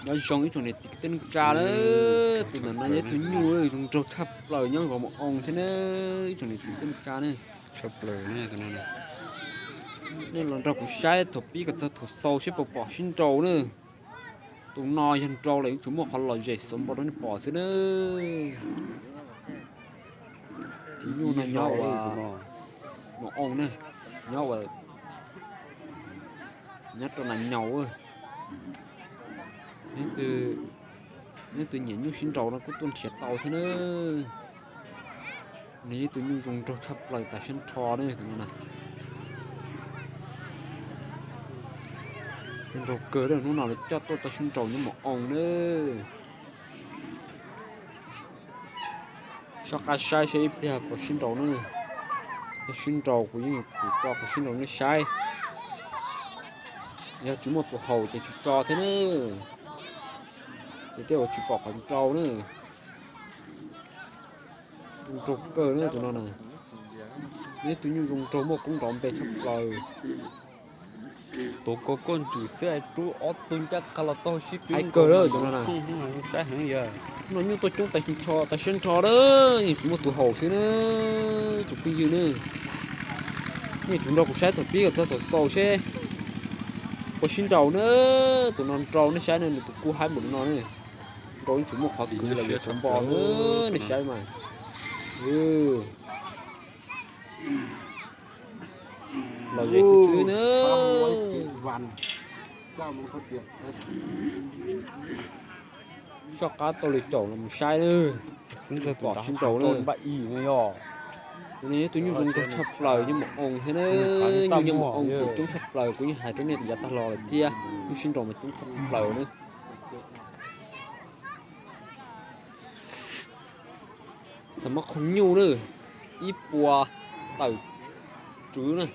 Nyob zoo ib tsoom niam txiv kwv tij neej tsa na, tus ntawm no yog ib tug nyuj zoo nraug tshaj plaws nyob zos Mus Oo thiab na, ib tsoom niam txiv kwv tij neej tsa na. Nej los nrog kuv saib thaum pib kom txog thaum xaus seb puas pom sib nraus na. Tus no yog nraus lawm yeej tsuas muaj qhov lom zem xov npau rau nej pom xwb na. Tus nyuj no nyob ua Mus Oo na, nyob ua, nyob rau Nas Nyaus. Nyob tus nyiam nyuj sib nraus no kuj tuaj nrhiav tau thiab na. Nws yog ib tug nyuj zoo nraug tshaj plaws tas siab nrho na tus no na. Nraug kawg, hnub no lawv coj tuaj tso sib nraus nyob Mus Oo na. Soj qab saib seb ib pliag puas sib nraus na. Yog sib nraus kuv yeej yuav tsum tso qhov sib nraus nej saib. Yog tsis muaj tus haus ces tsis tso thiab na. Ces tej uas tsis pom qhov nraus na. Nraug kawg na tus no na. Nws yog tus nyuj zoo nraug muaj koob nrov npe tshaj plaws. Tuav koj koj ntsws xwb es rub ob tug ncaj qha los tau sib twb kawg tus no na. Saib heev yog no nyuj tuaj coob tas siab nrho na, yeej tsis muaj tus haus xwb na. Tus phooj ywg na, nej tsum nrog kuv saib thaum pib kom txog thaum xaus seb puas sib nraus na. Tus no nraus nej saib na, nws tus kua haib npaum no na. Nraus yeej tsis muaj qhov kwv los yog xov npo na, nej saib mas. Lom zem xwb xwb na. Soj qab tau li caum los mus saib na. Pom sib nraus na. Tus no yog tus nyuj zoo nraug tshaj plaws nyob Mus Oo thiab na. Nyuj nyob Mus Oo ces coob tshaj plaws, kuv yeej hais rau nej yav tag los lawm thiab, nyuj sib nraus mas coob tshaj plaws na. Xav muab qhov nyuj na, ib puas tawm tswv na.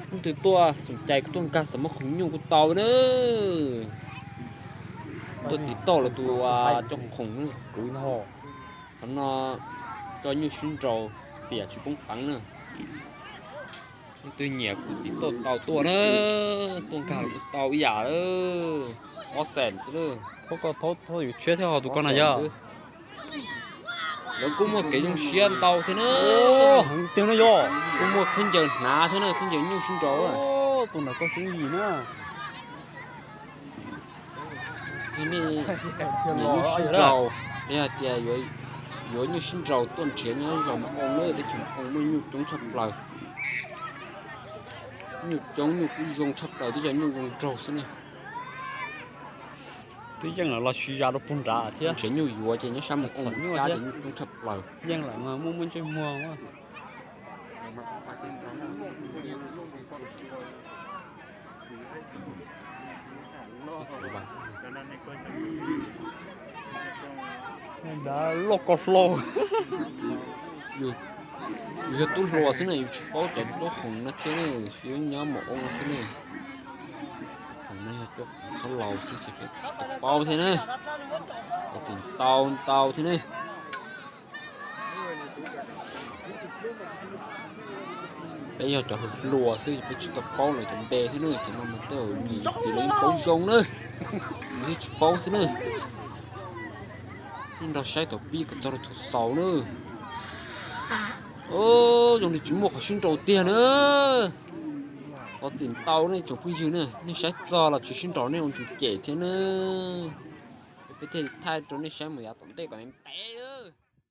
Leej twg tuaj xom cai kuv tuaj nkag xav muab qhov nyuj kuj tau na. Tuaj tiv tauj los tus cov khoom na. Qhov no tso nyuj sib nraus xiam tsis poob peev na. Leej twg nyiam kuv tiv tauj tau tuaj na, tuaj nkag los kuj tau ib yam. Ob xees xwb na. Thab koj thab yus tshiab thiab ho tus koj na yog. Lawv kuj muaj kev zoo siab ntau thiab na. Heev tiag na yog. Kuj muaj khaub ncaws hnav thiab na, khaub ncaws nyuj sib nraus. Tus ntawm koj xub yim na. Yog nej nyiam nyuj sib nraus, yog hais tias yuav nyuj sib nraus tuaj nrhiav nyob zos Mus Oo na, teb chaws Mus Oo muaj nyuj coob tshaj plaws. Nyuj coob nyuj kuj zoo tshaj plaws, twb yog nyuj zoo nraug xwb ne. Twb yeej lawm los siv zam rau puag nrad thiab. Nrhiav nyuj yuav ces nyob sab Mus Oo cab ces nyuj coob tshaj plaws. Yeej lawm mas muaj muaj ntsej muag. Loj ko hlo. Yus yog tub hluas xwb ne, yus tsis paub cov cuab khoom no thiab ne, tsis nyob Mus Oo xwb ne. Khoom no yog cuab khoom thab laus xwb ces peb tsis tau paub thiab ne. Cov txiv ntau ntau thiab ne. Peb yog cov hluas hluas xwb, peb tsis tau paub lawv cov npe thiab ne, cov no mas tej zaum niam txiv lawv yeej paub zoo na, yus thiaj tsis paub xwb ne. Nej nrog saib thaum pib kom txog rau thaum xaus na. Zoo li tsis muaj qhov sib nraus tiag na. Cov txiv ntau ne tsoom phooj ywg ne, nej saib txog los tsis sib nraus nej ua ntsum cem thiab na. Peb thiaj li thaij rau nej saib mus yav tom ntej kom ntev ntev.